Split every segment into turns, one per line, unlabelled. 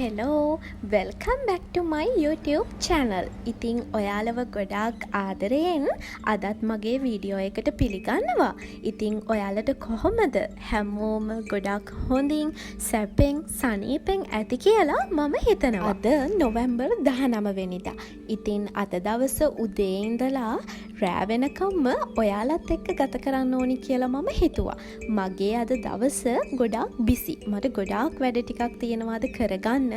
Hello, welcome back to my YouTube channel. ඉතින් ඔයාලව ගොඩාක් ආදරයෙන් අදත් මගේ වීඩියෝ එකට පිළිගන්නවා. ඉතින් ඔයාලට කොහොමද? හැමෝම ගොඩක් හොඳින්, සැපෙන්, සනීපෙන් ඇති කියලා මම හිතනවා. අද නොවැම්බර් 19 වෙනිදා. ඉතින් අද දවස උදේ ඉඳලා රෑ වෙනකම්ම ඔයාලත් එක්ක ගත කරන්න ඕනි කියලා මම හිතුවා. මගේ අද දවස ගොඩාක් බිසි. මට ගොඩාක් වැඩ ටිකක් තියෙනවා අද කරගන්න.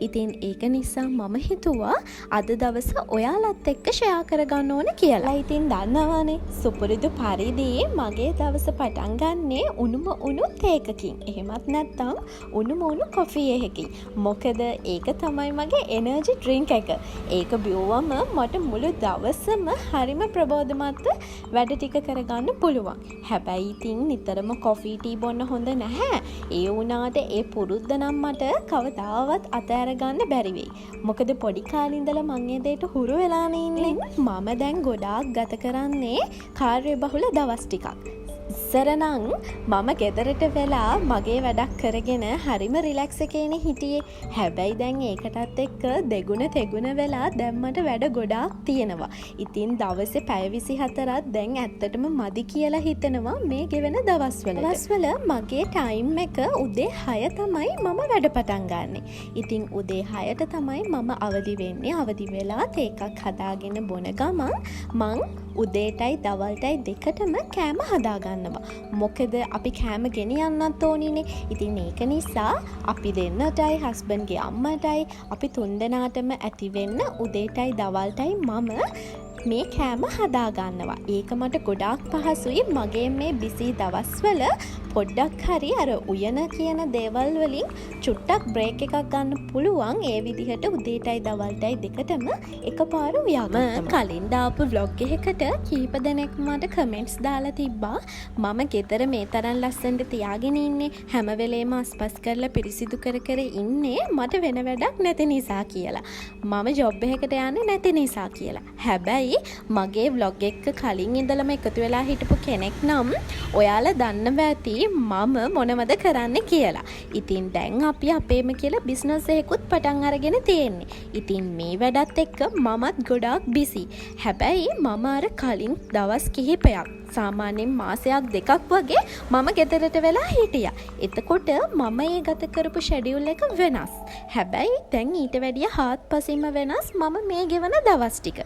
ඉතින් ඒක නිසා මම හිතුවා අද දවස ඔයාලත් එක්ක ෂෙයා කරගන්න ඕන කියලා. ඉතින් දන්නවනේ සුපුරුදු පරිදි මගේ දවස පටන් ගන්නේ උණුම උණු තේ එකකින්. එහෙමත් නැත්නම් උණුම උණු කොෆි එකකින්. මොකද ඒක තමයි මගේ එනර්ජි ඩ්‍රින්ක් එක. ඒක බිව්වම මට මුළු දවසම හරිම ප්‍රබෝධමත්ව වැඩ ටික කරගන්න පුළුවන්. හැබැයි ඉතින් නිතරම කොෆි ටී බොන්න හොඳ නැහැ. ඒ වුණාට ඒ පුරුද්ද නම් මට කවදාවත් අතෑර ගන්න බැරි වෙයි. මොකද පොඩි කාලේ ඉඳලා මං ඒ දේට හුරු වෙලානේ ඉන්නේ. මම දැන් ගොඩාක් ගත කරන්නේ කාර්යබහුල දවස් ටිකක්. ඉස්සර නම් මම ගෙදරට වෙලා මගේ වැඩක් කරගෙන හරිම රිලැක්ස් එකේනේ හිටියේ. හැබැයි දැන් ඒකටත් එක්ක දෙගුණ තෙගුණ වෙලා දැන් මට වැඩ ගොඩාක් තියෙනවා. ඉතින් දවසේ පැය 24ක් දැන් ඇත්තටම මදි කියලා හිතෙනවා මේ ගෙවෙන දවස්වලට. දවස්වල මගේ ටයිම් එක උදේ 6 තමයි මම වැඩ පටන් ගන්නෙ. ඉතින් උදේ 6ට තමයි මම අවදි වෙන්නේ. අවදි වෙලා තේ එකක් හදාගෙන බොන ගමන් මං උදේටයි දවල්ටයි දෙකටම කෑම හදාගන්නවා. මොකද අපි කෑම ගෙනියන්නත් ඕනිනේ. ඉතින් ඒක නිසා අපි දෙන්නටයි හස්බන්ඩ්ගේ අම්මටයි අපි තුන්දෙනාටම ඇති වෙන්න උදේටයි දවල්ටයි මම මේ කෑම හදාගන්නවා. ඒක මට ගොඩාක් පහසුයි මගේ මේ බිසී දවස්වල පොඩ්ඩක් හරි අර උයන කියන දේවල් වලින් චුට්ටක් බ්‍රේක් එකක් ගන්න පුළුවන්. ඒ විදිහට උදේටයි දවල්ටයි දෙකටම එකපාර උයාගත්තම. කලින් දාපු ව්ලොග් එකකට කීප දෙනෙක් මට කමෙන්ට්ස් දාලා තිබ්බා. මම ගෙදර මේ තරම් ලස්සනට තියාගෙන ඉන්නේ, හැම වෙලේම අස්පස් කරලා පිරිසිදු කර කර ඉන්නේ මට වෙන වැඩක් නැති නිසා කියලා. මම ජොබ් එකකට යන්නේ නැති නිසා කියලා. හැබැයි මගේ ව්ලොග් එක කලින් ඉඳලම එකතු වෙලා හිටපු කෙනෙක් නම් ඔයාලා දන්නවා ඇති මම මොනවද කරන්න කියලා. ඉතින් දැන් අපි අපේම කියලා බිස්නස් එකකුත් පටන් අරගෙන තියෙන්නේ. ඉතින් මේ වැඩත් එක්ක මමත් ගොඩාක් බිසි. හැබැයි මම අර කලින් දවස් කිහිපයක්, සාමාන්‍යයෙන් මාසයක් දෙකක් වගේ මම ගෙදරට වෙලා හිටියා. එතකොට මම ඒ ගත කරපු ෂෙඩියුල් එක වෙනස්. හැබැයි දැන් ඊට වැඩිය හාත්පසින්ම වෙනස් මම මේ ගෙවන දවස් ටික.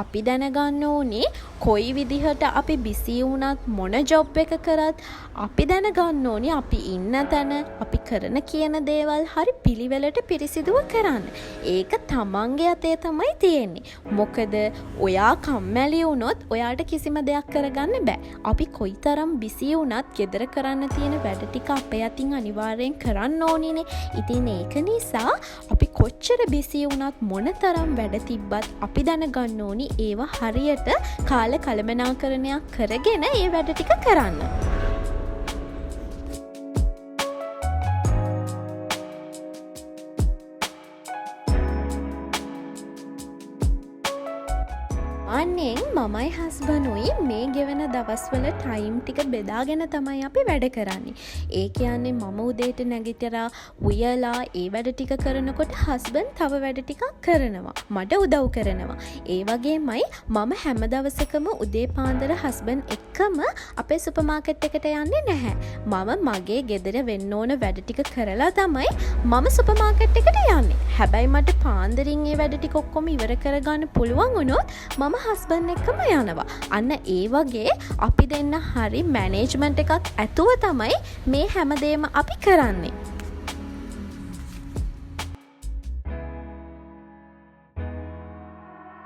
අපි දැනගන්න ඕනේ කොයි විදිහට අපි බිසි වුණත් මොන ජොබ් එක කරත් අපි දැනගන්න ඕනේ අපි ඉන්න තැන අපි කරන කියන දේවල් හරි පිළිවෙලට පිරිසිදුව කරන්න. ඒක තමන්ගේ අතේ තමයි තියෙන්නේ. මොකද ඔයා කම්මැලි වුණොත් ඔයාට කිසිම දෙයක් කරගන්න බෑ. අපි කොයිතරම් බිසි වුණත් ගෙදර කරන්න තියෙන වැඩ ටික අපේ අතින් අනිවාර්යෙන් කරන්න ඕනිනේ. ඉතින් ඒක නිසා අපි කොච්චර බිසි වුණත් මොන තරම් වැඩ තිබ්බත් අපි දැනගන්න ඕනි ඒවා හරියට කාල කළමනාකරණයක් කරගෙන ඒ වැඩ ටික කරන්න. සාමාන්‍යයෙන් මමයි හස්බනුයි මේ ගෙවන දවස්වල ටයිම් ටික බෙදාගෙන තමයි අපි වැඩ කරන්නේ. ඒ කියන්නේ මම උදේට නැගිටලා උයලා ඒ වැඩ ටික කරනකොට හස්බන්ඩ් තව වැඩ ටිකක් කරනවා. මට උදව් කරනවා. ඒ වගේමයි මම හැම දවසකම උදේ පාන්දර හස්බන්ඩ් එක්කම අපේ සුපර් මාකට් එකට යන්නේ නැහැ. මම මගේ ගෙදර වෙන්න ඕන වැඩ ටික කරලා තමයි මම සුපර් මාකට් එකට යන්නේ. හැබැයි මට පාන්දරින් ඒ වැඩ ටික ඔක්කොම ඉවර කරගන්න පුළුවන් වුණොත් මම හස්බන්ඩ් එක්කම යනවා. අන්න ඒ වගේ අපි දෙන්න හරි මැනේජ්මන්ට් එකක් ඇතුව තමයි මේ හැමදේම අපි කරන්නේ.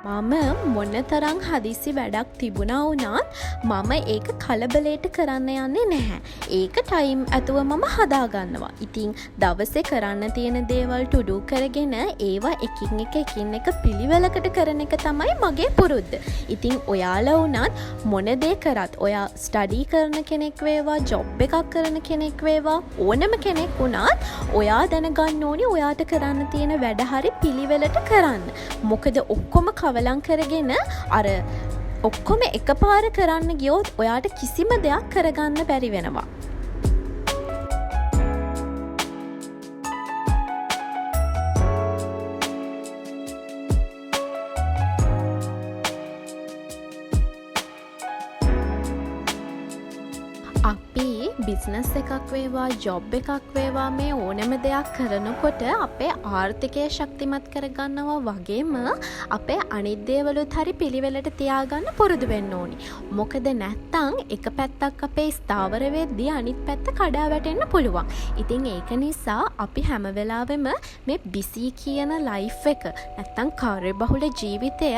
මම මොනතරම් හදිසි වැඩක් තිබුණා වුණත් මම ඒක කලබලයට කරන්න යන්නේ නැහැ. ඒක ටයිම් ඇතුව මම හදාගන්නවා. ඉතින් දවසේ කරන්න තියෙන දේවල් ටු ඩු කරගෙන ඒවා එකින් එක එකින් එක පිළිවෙලකට කරන එක තමයි මගේ පුරුද්ද. ඉතින් ඔයාලා වුණත් මොන දේ කරත්, ඔයා ස්ටඩි කරන කෙනෙක් වේවා, ජොබ් එකක් කරන කෙනෙක් වේවා, ඕනම කෙනෙක් වුණත් ඔයා දැනගන්න ඕනි ඔයාට කරන්න තියෙන වැඩ හරි පිළිවෙලට කරන්න. මොකද ඔක්කොම කවලම් කරගෙන අර ඔක්කොම එකපාර කරන්න ගියොත් ඔයාට කිසිම දෙයක් කරගන්න බැරි වෙනවා. අපි බිස්නස් එකක් වේවා, ජොබ් එකක් වේවා, මේ ඕනෑම දෙයක් කරනකොට අපේ ආර්ථිකය ශක්තිමත් කරගන්නවා වගේම අපේ අනිත් දේවලුත් හරි පිළිවෙලට තියාගන්න පුරුදු වෙන්න ඕනි. මොකද නැත්තම් එක පැත්තක් අපේ ස්ථාවර වෙද්දී අනිත් පැත්ත කඩා වැටෙන්න පුළුවන්. ඉතින් ඒක නිසා අපි හැම වෙලාවෙම මේ බිසී කියන ලයිෆ් එක නැත්තම් කාර්යබහුල ජීවිතය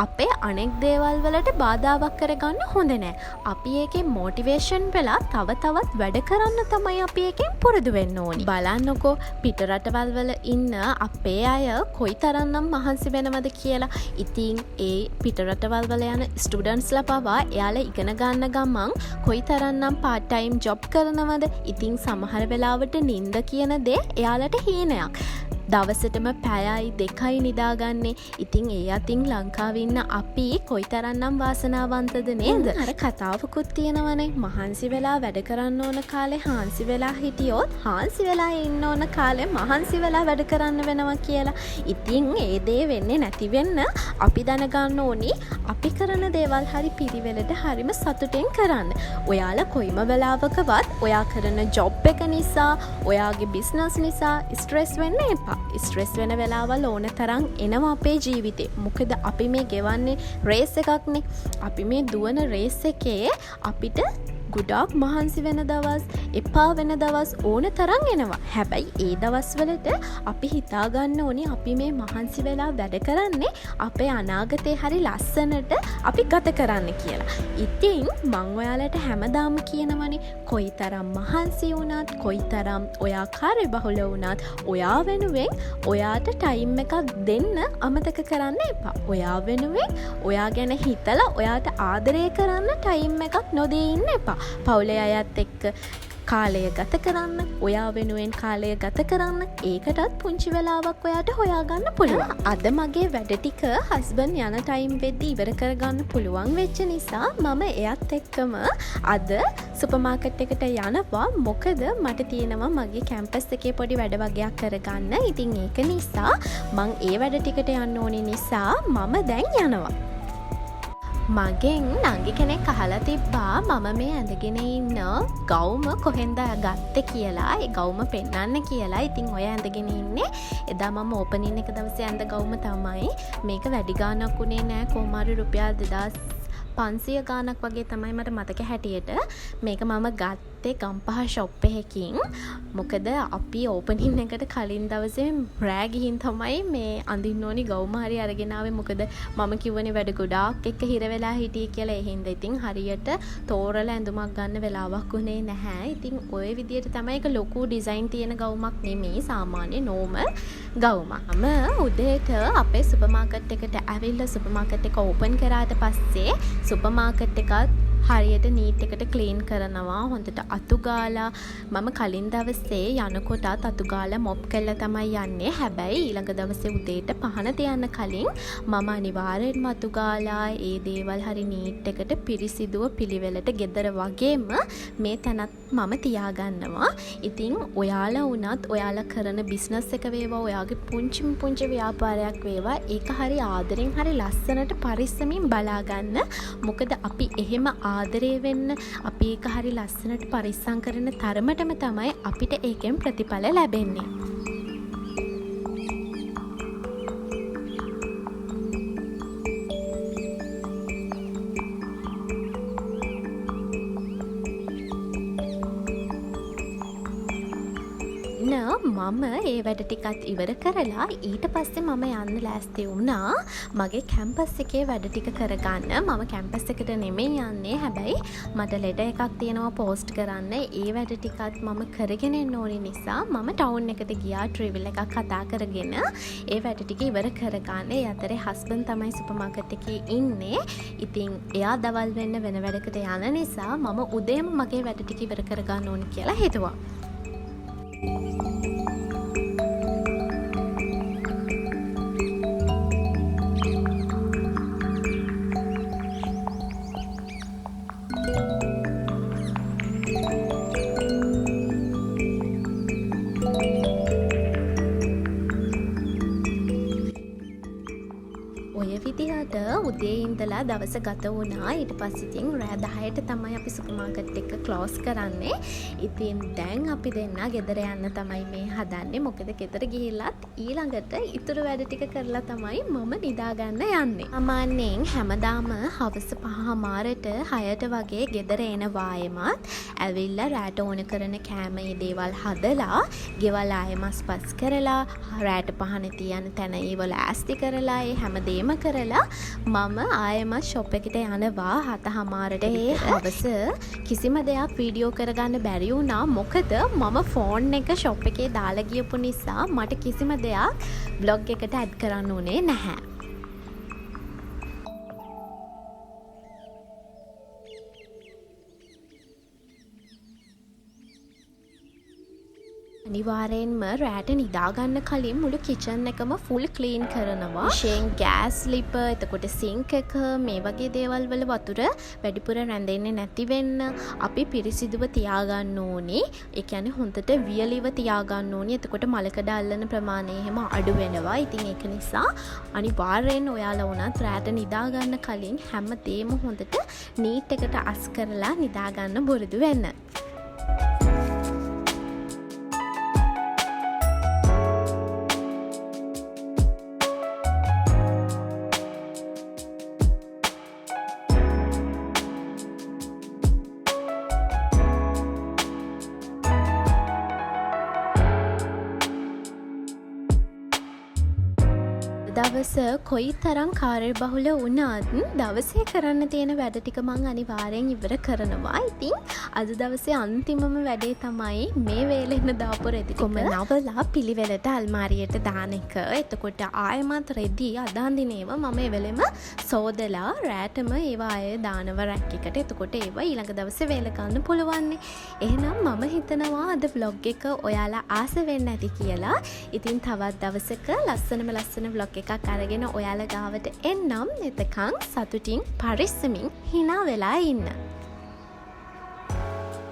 අපේ අනෙක් දේවල් වලට බාධාවක් කරගන්න හොඳ නෑ. අපි ඒකෙන් මොටිවේෂන් වෙලා තව තවත් වැඩ කරන්න තමයි අපි ඒකෙන් පුරුදු වෙන්න ඕනි. බලන්නකෝ පිට රටවල් වල ඉන්න අපේ අය කොයි තරම්නම් මහන්සි වෙනවද කියලා. ඉතින් ඒ පිට රටවල් වල යන ස්ටුඩන්ට්ස්ලා පවා එයාලා ඉගෙන ගන්න ගමන් කොයි තරම්නම් පාර්ට් ටයිම් ජොබ් කරනවද. ඉතින් සමහර වෙලාවට නින්ද කියන දේ එයාලට හීනයක්. දවසටම පැයයි දෙකයි නිදාගන්නේ. ඉතින් ඒ අතින් ලංකාවේ ඉන්න අපි කොයිතරම්නම් වාසනාවන්තද නේද? අර කතාවකුත් තියෙනවනේ, මහන්සි වෙලා වැඩ කරන්න ඕන කාලේ හාන්සි වෙලා හිටියොත් හාන්සි වෙලා ඉන්න ඕන කාලේ මහන්සි වෙලා වැඩ කරන්න වෙනවා කියලා. ඉතින් ඒ දේ වෙන්නේ නැති වෙන්න අපි දැනගන්න ඕනි අපි කරන දේවල් හරි පිළිවෙලට හරිම සතුටෙන් කරන්න. ඔයාලා කොයිම වෙලාවකවත් ඔයා කරන ජොබ් එක නිසා, ඔයාගේ බිස්නස් නිසා ස්ට්‍රෙස් වෙන්න එපා. ස්ට්‍රෙස් වෙන වෙලාවල් ඕන තරම් එනවා අපේ ජීවිතේ. මොකද අපි මේ ගෙවන්නේ රේස් එකක්නේ. අපි මේ දුවන රේස් එකේ අපිට ගොඩාක් මහන්සි වෙන දවස්, එපා වෙන දවස් ඕන තරම් එනවා. හැබැයි ඒ දවස්වලට අපි හිතා ගන්න ඕනේ අපි මේ මහන්සි වෙලා වැඩ කරන්නේ අපේ අනාගතේ හරි ලස්සනට අපි ගත කරන්න කියලා. ඉතින් මං ඔයාලට හැමදාම කියනවනේ, කොයිතරම් මහන්සි වුණත්, කොයිතරම් ඔයා කාර්යබහුල වුණත්, ඔයා වෙනුවෙන් ඔයාට ටයිම් එකක් දෙන්න අමතක කරන්න එපා. ඔයා වෙනුවෙන් ඔයා ගැන හිතලා ඔයාට ආදරය කරන්න ටයිම් එකක් නොදී ඉන්න එපා. පවුලේ අයත් එක්ක කාලය ගත කරන්න, ඔයා වෙනුවෙන් කාලය ගත කරන්න, ඒකටත් පුංචි වෙලාවක් ඔයාට හොයාගන්න පුළුවන්. අද මගේ වැඩ ටික හස්බන්ඩ් යන ටයිම් වෙද්දි ඉවර කරගන්න පුළුවන් වෙච්ච නිසා මම එයත් එක්කම අද සුපර් මාකට් එකට යනවා. මොකද මට තියෙනවා මගේ කැම්පස් එකේ පොඩි වැඩ වගයක් කරගන්න. ඉතින් ඒක නිසා මං ඒ වැඩ ටිකට යන්න ඕනි නිසා මම දැන් යනවා. මගෙන් නංගි කෙනෙක් අහලා තිබ්බා මම මේ ඇඳගෙන ඉන්න ගවුම කොහෙන්ද ගත්තේ කියලා, ඒ ගවුම පෙන්වන්න කියලා. ඉතින් ඔය ඇඳගෙන ඉන්නේ එදා මම ඕපනින් එක දවසේ ඇඳ ගවුම තමයි. මේක වැඩි ගාණක් වුණේ නෑ, කොහොම හරි රුපියල් 2500 ගාණක් වගේ තමයි මට මතක හැටියට. මේක මම ගත්තේ ගම්පහ ෂොප් එකකින්. මොකද අපි ඕපනින් එකට කලින් දවසේ රෑ ගිහින් තමයි මේ අඳින්න ඕනි ගවුම හරි අරගෙන ආවේ. මොකද මම කිව්වනේ වැඩ ගොඩාක් එක්ක හිර වෙලා හිටියේ කියලා. ඒ හින්දා ඉතින් හරියට තෝරලා ඇඳුමක් ගන්න වෙලාවක් වුණේ නැහැ. ඉතින් ඔය විදියට තමයි ඒක ලොකු ඩිසයින් තියෙන ගවුමක් නෙමෙයි, සාමාන්‍ය නෝමල් ගවුමක්. මම උදේට අපේ සුපර් මාකට් එකට ඇවිල්ලා සුපර් මාකට් එක ඕපන් කරාට පස්සේ සුපර් මාකට් එකත් හරියට නීට් එකට ක්ලීන් කරනවා, හොඳට අතු ගාලා. මම කලින් දවසේ යනකොටත් අතු ගාලා මොප් කරලා තමයි යන්නේ. හැබැයි ඊළඟ දවසේ උදේට පහන තියන්න කලින් මම අනිවාර්යෙන්ම අතු ගාලා ඒ දේවල් හරි නීට් එකට පිරිසිදුව පිළිවෙලට ගෙදර වගේම මේ තැනත් මම තියාගන්නවා. ඉතින් ඔයාලා වුණත් ඔයාලා කරන බිස්නස් එක වේවා, ඔයාගේ පුංචිම පුංචි ව්‍යාපාරයක් වේවා, ඒක හරි ආදරෙන් හරි ලස්සනට පරිස්සමින් බලාගන්න. මොකද අපි එහෙම ආදරේ වෙන්න, අපි ඒක හරි ලස්සනට පරිස්සම් කරන තරමටම තමයි අපිට ඒකෙන් ප්‍රතිඵල ලැබෙන්නේ. මම ඒ වැඩ ටිකත් ඉවර කරලා ඊට පස්සේ මම යන්න ලෑස්ති වුණා මගේ කැම්පස් එකේ වැඩ ටික කරගන්න. මම කැම්පස් එකට නෙමෙයි යන්නේ, හැබැයි මට ලෙටර් එකක් තියෙනවා පෝස්ට් කරන්න. ඒ වැඩ ටිකත් මම කරගෙන එන්න ඕනි නිසා මම ටවුන් එකට ගියා ට්‍රිවිල් එකක් කතා කරගෙන ඒ වැඩ ටික ඉවර කරගන්න. ඒ අතරේ හස්බන්ඩ් තමයි සුපර් මාකට් එකේ ඉන්නේ. ඉතින් එයා දවල් වෙන්න වෙන වැඩකට යන නිසා මම උදේම මගේ වැඩ ටික ඉවර කරගන්න ඕනි කියලා හිතුවා. ඔය විදිහට උදේ ඉඳලා දවස ගත වුණා. ඊට පස්සේ ඉතින් රෑ 10ට තමයි අපි සුපර් මාකට් එක ක්ලෝස් කරන්නේ. ඉතින් දැන් අපි දෙන්නා ගෙදර යන්න තමයි මේ හදන්නේ. මොකද ගෙදර ගිහිල්ලත් ඊළඟට ඉතුරු වැඩ ටික කරලා තමයි මම නිදාගන්න යන්නේ. සාමාන්‍යයෙන් හැමදාම හවස පහමාරට හයට වගේ ගෙදර එනවා. ආයෙමත් ඇවිල්ලා රෑට ඕන කරන කෑම ඒ දේවල් හදලා, ගෙවල් ආයෙ මස් පස් කරලා, රෑට පහන තියන තැන ඒව ලෑස්ති කරලා, ඒ හැමදේම කරලා මම ආයෙමත් ෂොප් එකට යනවා 7:30ට. ඒ හවස කිසිම දෙයක් වීඩියෝ කරගන්න බැරි වුණා. මොකද මම ෆෝන් එක ෂොප් එකේ දාලා ගියපු නිසා මට කිසිම දෙයක් ව්ලොග් එකට ඇඩ් කරන්න උනේ නැහැ. අනිවාර්යෙන්ම රෑට නිදාගන්න කලින් මුළු කිචන් එකම ෆුල් ක්ලීන් කරනවා. විශේෂයෙන් ගෑස් ලිප, එතකොට සින්ක් එක, මේ වගේ දේවල් වල වතුර වැඩිපුර රැඳෙන්නේ නැති වෙන්න අපි පිරිසිදුව තියාගන්න ඕනි. ඒ කියන්නේ හොඳට වියලිව තියාගන්න ඕනි. එතකොට මලකඩ අල්ලන ප්‍රමාණය එහෙම අඩු වෙනවා. ඉතින් ඒක නිසා අනිවාර්යෙන් ඔයාලා වුණත් රෑට නිදාගන්න කලින් හැමදේම හොඳට නීට් එකට අස් කරලා නිදාගන්න පුරුදු වෙන්න. දවස කොයි තරම් කාර්යබහුල වුණත් දවසේ කරන්න තියෙන වැඩ ටික මං අනිවාර්යෙන් ඉවර කරනවා. ඉතින් අද දවසේ අන්තිමම වැඩේ තමයි මේ වේලෙන්න දාපු රෙදි ටික නවලා පිළිවෙලට අල්මාරියට දාන එක. එතකොට ආයෙමත් රෙදි අද අඳින ඒවා මම ඒ වෙලෙම සෝදලා රෑටම ඒවා ආයෙ දානවා රැක් එකට. එතකොට ඒවා ඊළඟ දවසේ වේල ගන්න පුළුවන්නේ. එහෙනම් මම හිතනවා අද ව්ලොග් එක ඔයාලා ආස වෙන්න ඇති කියලා. ඉතින් තවත් දවසක ලස්සනම ලස්සන ව්ලොග් එකක් අරගෙන ඔයාලා ගාවට එන්නම්. එතකන් සතුටින් පරිස්සමින් හිනා වෙලා ඉන්න.